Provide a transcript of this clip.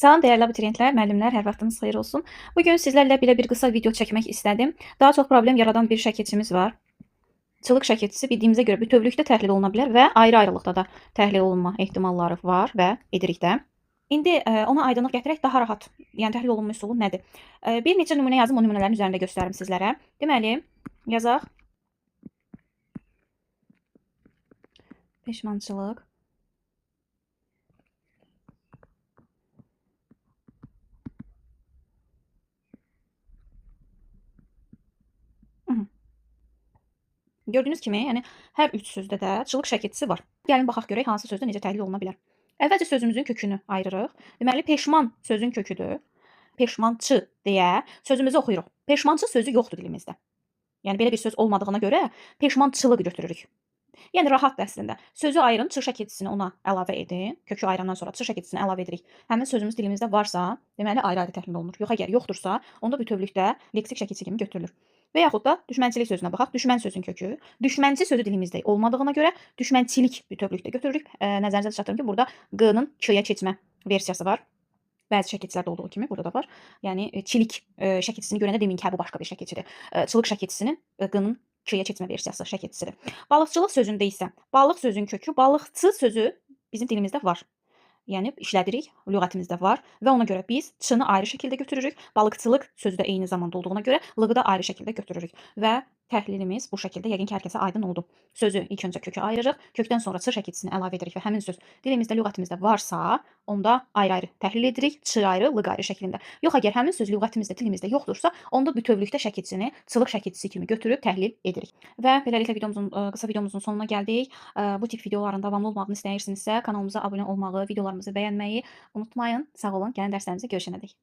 Salam dəyərli abituriyentlər, müəllimlər, hər vaxtınız xeyir olsun. Bu gün sizlərlə belə bir qısa video çəkmək istədim. Daha çox problem yaradan bir şəkilçimiz var. Çılıq şəkilçisi bildiyimizə görə bütövlükdə təhlil oluna bilər və ayrı-ayrılıqda da təhlil olunma ehtimalları var və edirik də. İndi ona aydınlıq gətirək daha rahat, yəni təhlil olunma üsulu nədir? Bir neçə nümunə yazım, o nümunələrin üzərində göstərim sizlərə. Deməli, yazaq. Peşmançılıq. Gördüyünüz kimi, yəni hər üç sözdə də çılıq şəkilçisi var. Gəlin baxaq görək hansı sözdə necə təhlil oluna bilər. Əvvəlcə sözümüzün kökünü ayırırıq. Deməli, peşman sözün köküdür. Peşmançı deyə sözümüzü oxuyuruq. Peşmançı sözü yoxdur dilimizdə. Yəni belə bir söz olmadığına görə peşmançılıq götürürük. Yəni rahatdır əslində. Sözü ayırın, çı şəkilçisini ona əlavə edin. Kökü ayırandan sonra çı şəkilçisini əlavə edirik. Həmin sözümüz dilimizdə varsa, deməli ayrı-ayrı təhlil olunur. Yox, əgər yoxdursa, onda bütövlükdə leksik şəkilçi kimi götürülür. Və yaxud da düşmənçilik sözünə baxaq. Düşmən sözün kökü. Düşmənçi sözü dilimizdə olmadığına görə düşmənçilik bütövlükdə götürürük. Nəzərinizə çatdırım ki, burada Q-nın K-ya keçmə versiyası var. Bəzi şəkilçilərdə olduğu kimi burada da var. Yəni çilik şəkilçisini görəndə deməyin ki, hə, bu başqa bir şəkilçidir. Çılıq şəkilçisinin Q-nın K-ya keçmə versiyası şəkilçisidir. Balıqçılıq sözündə isə balıq sözün kökü, balıqçı sözü bizim dilimizdə var. Yəni işlədirik, lüğətimizdə var və ona görə biz ç-nı ayrı şəkildə götürürük. Balıqçılıq sözü də eyni zamanda olduğuna görə lığı da ayrı şəkildə götürürük və təhlilimiz bu şəkildə yəqin ki, hər kəsə aydın oldu. Sözü ilk öncə kökə ayırırıq, kökdən sonra ç şəkilçisini əlavə edirik və həmin söz dilimizdə, lüğətimizdə varsa, onda ayrı-ayrı təhlil edirik, ç ayrı, lıq ayrı şəklində. Yox, əgər həmin söz lüğətimizdə, dilimizdə yoxdursa, onda bütövlükdə şəkilçisini çılıq şəkilçisi kimi götürüb təhlil edirik. Və beləliklə videomuzun qısa videomuzun sonuna gəldik. Bu tip videoların davamlı olmağını istəyirsinizsə, kanalımıza abunə olmağı, videolarımızı bəyənməyi unutmayın. Sağ olun, gəlin dərslərimizə görüşənədək.